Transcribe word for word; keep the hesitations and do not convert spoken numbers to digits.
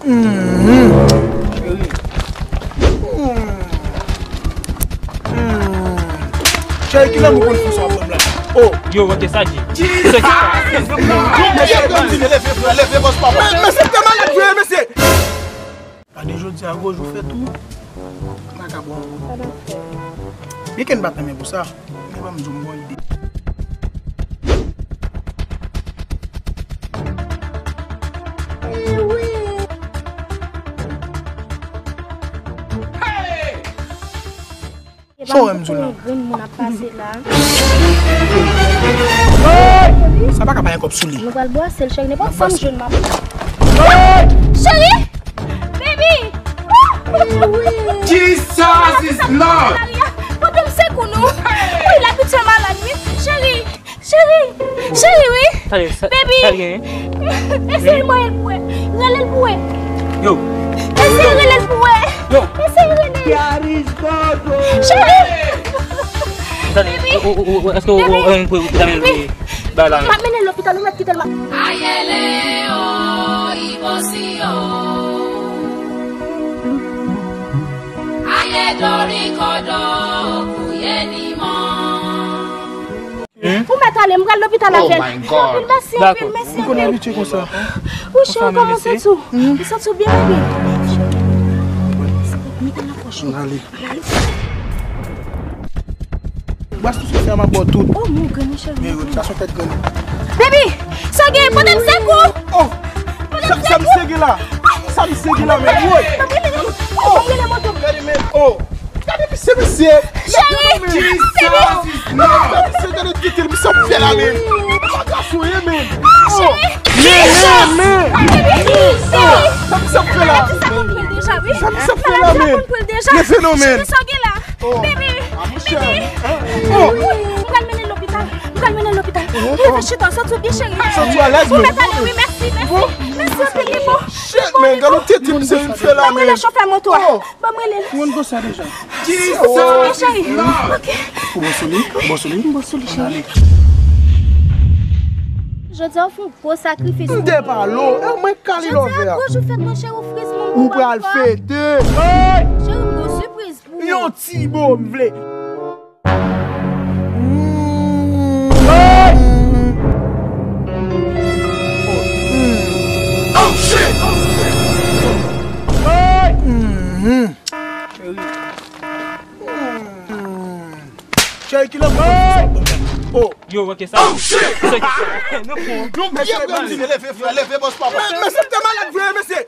Cheri, ki lanmou konn fè sa w ap ban m la? Oh. Yo, ok, sa di. Jesus! Mesye, leve, leve, bòs papa. Men, mesye, te malad vre, mesye. Gade jodi a, gwo jou fèt ou. N a ka bon. Byen ke n pa t nan men pou sa. Men ban m di w m gon ide. Sa w wè m di w la? Grenn moun ap pase la. Sa pa ka pa yon kòb sou li. Nou pral bwase l, cheri. Nenpòt sa m jwenn m ap. Cheri! Baby! Jesus is Lord! Pote m sekou non. Wi, lapitye malad wi. Cheri! Cheri! Cheri wi! Baby! Eseye mwen l pou wè. Rele l pou wè. Yo! Eseye rele l pou wè. Yo! Eseye rele l. Cheri! Baby! Baby! Baby! M ap mennen l lopital, ou mèt kite l, m ap. Ayele o, ibosi o. Aye dori kodo, kouye diman. Ou mèt ale, m pral lopital avè l. Anpil mèsi, anpil mèsi, anpil. Ou cheri, kòman w santi w? Ou santi w byen, baby? Mete nan pòch ou. Bwase tout sa m ap ba w tout. Oh, mon grann, mon cheri. Men, sa se yon tèt grann. Baby, sa gen, pote m sekou. Oh, sa, sa misye gen la? Sa misye gen la, men? Woy. Oh, gade, men. Oh, gade misye, mesye. Cheri, baby. Gade misye, gade tete l, misye ap fè la, men. Sa gason ye, men. Oh, men, men, men. Oh, sa misye ap fè la? Sa misye ap fè la, men? Leve non, men. Baby, baby. Oh. M pral mennen l lopital. M pral mennen l lopital. Leve chita, santi w byen, cheri. Santi w alèz, men. Ou mèt ale, wi, mèsi, mèsi. Mèsi anpil, li bon. Shit, man, gade yon tete misye vin fè la, man. Ban m rele chofè moto a. Ban m rele l. Ou konn sa deja. Ok, cheri. Ok. Ou bon sou li? Ou bon sou li? M bon sou li, cheri. Jodi a, ou fè yon gwo sakrifis pou mwen. M te pale w, e mwen k kale lòvè a. Jodi a, gwo jou fèt mwen, cheri, ou friz mwen. Ou pral fete. Cheri, m gon sipriz. Yon ti bo m vle. Oh, shit! Cheri. Cheri, ki lè pou... Oh. Yo, ok, sa. Oh, shit! Yon byen grann ti leve, frè, leve, bòs papa. Men, mesye, m te malad vre, mesye.